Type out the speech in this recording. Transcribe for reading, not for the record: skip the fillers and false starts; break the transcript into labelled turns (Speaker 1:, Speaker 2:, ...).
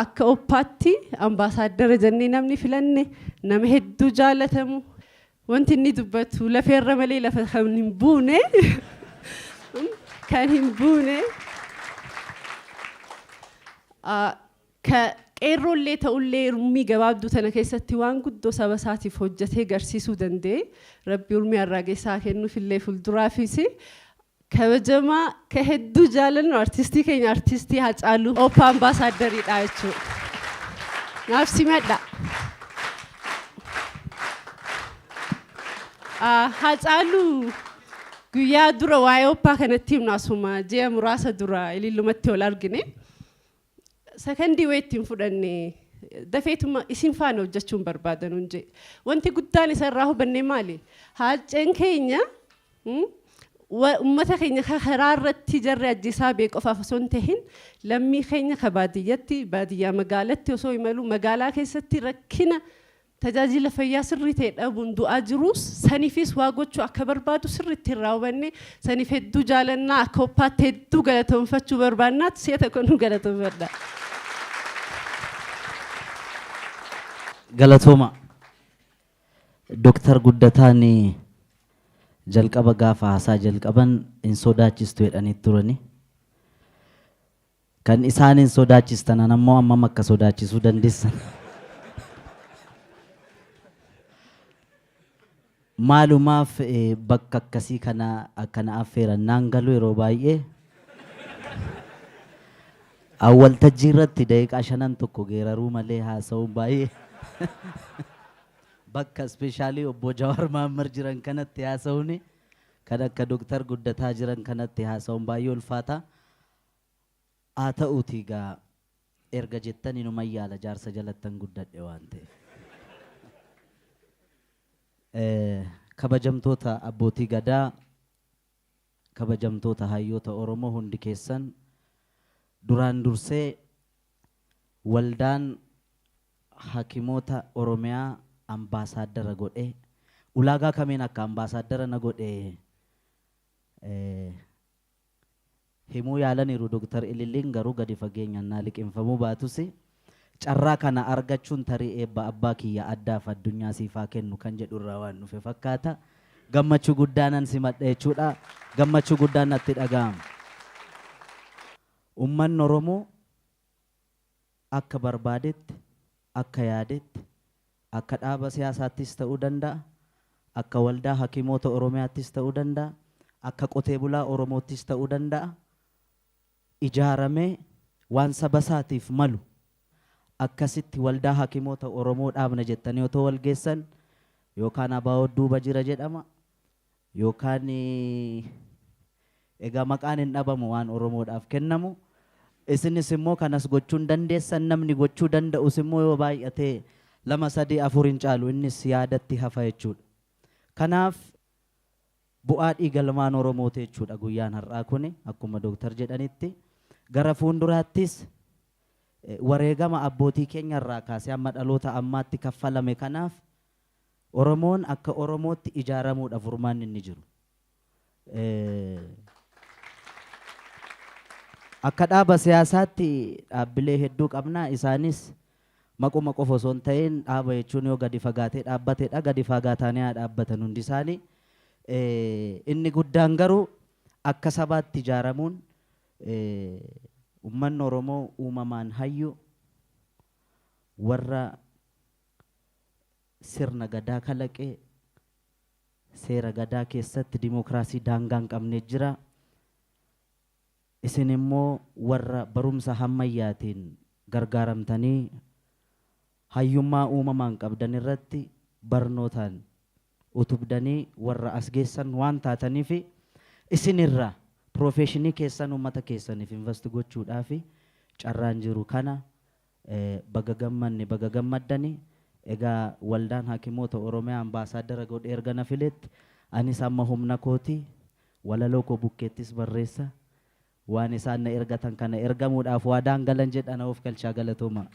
Speaker 1: Akka OPAtti ambaasaaddara jennee namni filanne nama hedduu jaalatamu, wanti inni dubbatu lafeerra malee lafa kan hin buune kan hin buune, ka qeerroollee ta'ullee urmii gabaabduu tana keessatti waan guddoo saba isaatiif hojjetee garsiisuu danda'e. Rabbi urmii harraagessaa kennuufillee fuulduraafis kabajamaa ka hedduu jaalannu artistii keenya, artistii Hacaaluu, OPA ambaasaaddariidha jechuudha. Naaf simadha. Hacaaluu guyyaa dura waa'ee OPA kanatti himnu asuma ji'a muraasa dura ilillumatti ol argine. Sakandii wayii ittiin fudhanne, dafeetuma isin faana hojjechuun barbaadan hun jee. Wanti guddaan isa irraa hubanne maali? Haaceen keenya uummata keenya karaa irratti jarri ajjeesaa bee qofaaf osoo hin tahin, lammii keenya ka baadiyyatti, baadiyyaa magaalatti osoo imalu, magaalaa keessatti rakkina tajaajila fayyaa sirrii ta'e dhabuun du'aa jiruus saniifis waa gochuu akka barbaadu sirriitti irraa hubanne. Saniif hedduu jaalannaa, akka OPAtti hedduu galatoonfachuu barbaannaatti si'a tokko nu galatoonfadha.
Speaker 2: Galatooma. Dooktar Guddataan jalqaba gaafa haasaa jalqaban hin sodaachistu jedhanii turani. Kan isaan hin sodaachistan ammoo ammam akka sodaachisuu dandeessan. Maalumaaf bakka akkasii kana akkana affeeran naan galu yeroo baay'ee. Waltajjii irratti daqiiqaa shanan tokko geeraruu malee haasa'uun baay'ee, bakka especially obbo Jawaar Mahaammad jiran kanatti haasa'uun, kan akka Dooktar Guddataa jiran kanatti haasa'uun baay'ee ulfaata. Haa ta'uuti egaa erga jettan inuma yaala, jaarsa jalattan guddadhe waan ta'eef. Kabajamtoota abbootii gadaa, kabajamtoota hayyoota Oromoo hundi keessan, duraan dursee waldaan hakimoota Oromiyaa ambaasaaddara godhee, ulaagaa kamiin akka ambaasaaddara na godhe himuu yaalaniiru Dooktar Ililliin, garuu gadi fageenyaan naa liqinfamuu baatus, carraa kana argachuun tarii eebba abbaa kiyya addaaf addunyaa siifaa kennu kan jedhu irraa waan dhufe fakkaata. Gammachuu guddaanan simadha jechuudha. Gammachuu guddaan natti dhaga'ama. Uummanni Oromoo akka barbaadetti, akka yaadetti, akka dhaaba siyaasaattis ta'uu danda'a, akka waldaa hakimoota Oromiyaattis ta'uu danda'a, akka qotee bulaa Oromoottis ta'uu danda'a. Ijaaramee waan saba isaatiif malu akkasitti waldaa hakimoota Oromoo dhaabna jettanii otoo wal geessan, yookaan ABO duuba jira jedhama, yookaan egaa maqaan hin dhabamu waan Oromoodhaaf kennamu. Isinis immoo kanas gochuu hin dandeessan, namni gochuu danda'us immoo yoo baay'atee lama, sadii, afur hin caalu, innis yaadatti hafa jechuudha. Kanaaf bu'aa dhiigalmaan Oromooti jechuudha guyyaan har'aa kuni. Akkuma dooktar jedhanitti, gara fuulduraattis wareegama abbootii keenya irraa kaasee amma dhaloota ammaatti kaffalame kanaaf Oromoon akka Oromootti ijaaramuudha furmaanni inni jiru. Akka dhaaba siyaasaatti dhaabbilee hedduu qabna. Isaanis maquma qofa osoo hin ta'in, dhaaba jechuun yoo gadi fagaatee dhaabbatedha. Gadi fagaatanii haa dhaabbatan hundi isaanii. Inni guddaan garuu akka sabaatti ijaaramuun, uummanni Oromoo uumamaan hayyu, warra sirna gadaa kalaqee, seera gadaa keessatti dimookiraasii daangaa hin qabne jira. Isin immoo warra barumsa hammayyaatiin gargaaramtanii hayyummaa uumamaan qabdan irratti barnootaan utubdanii warra as geessan waan taataniif, isinirra profession keessan uummata keessaniif invest gochuudhaaf carraan jiru kana. Baga gammanne, baga gammaddani. Egaa waldaan hakimoota Oromiyaa ambaasaaddara godhee erga na filetti, anis amma humna kooti walaloo koo bukkeettis barreessa waan isaan na ergatan kana ergamuudhaaf waadaan galan jedha. Na of galchaa, galatooma.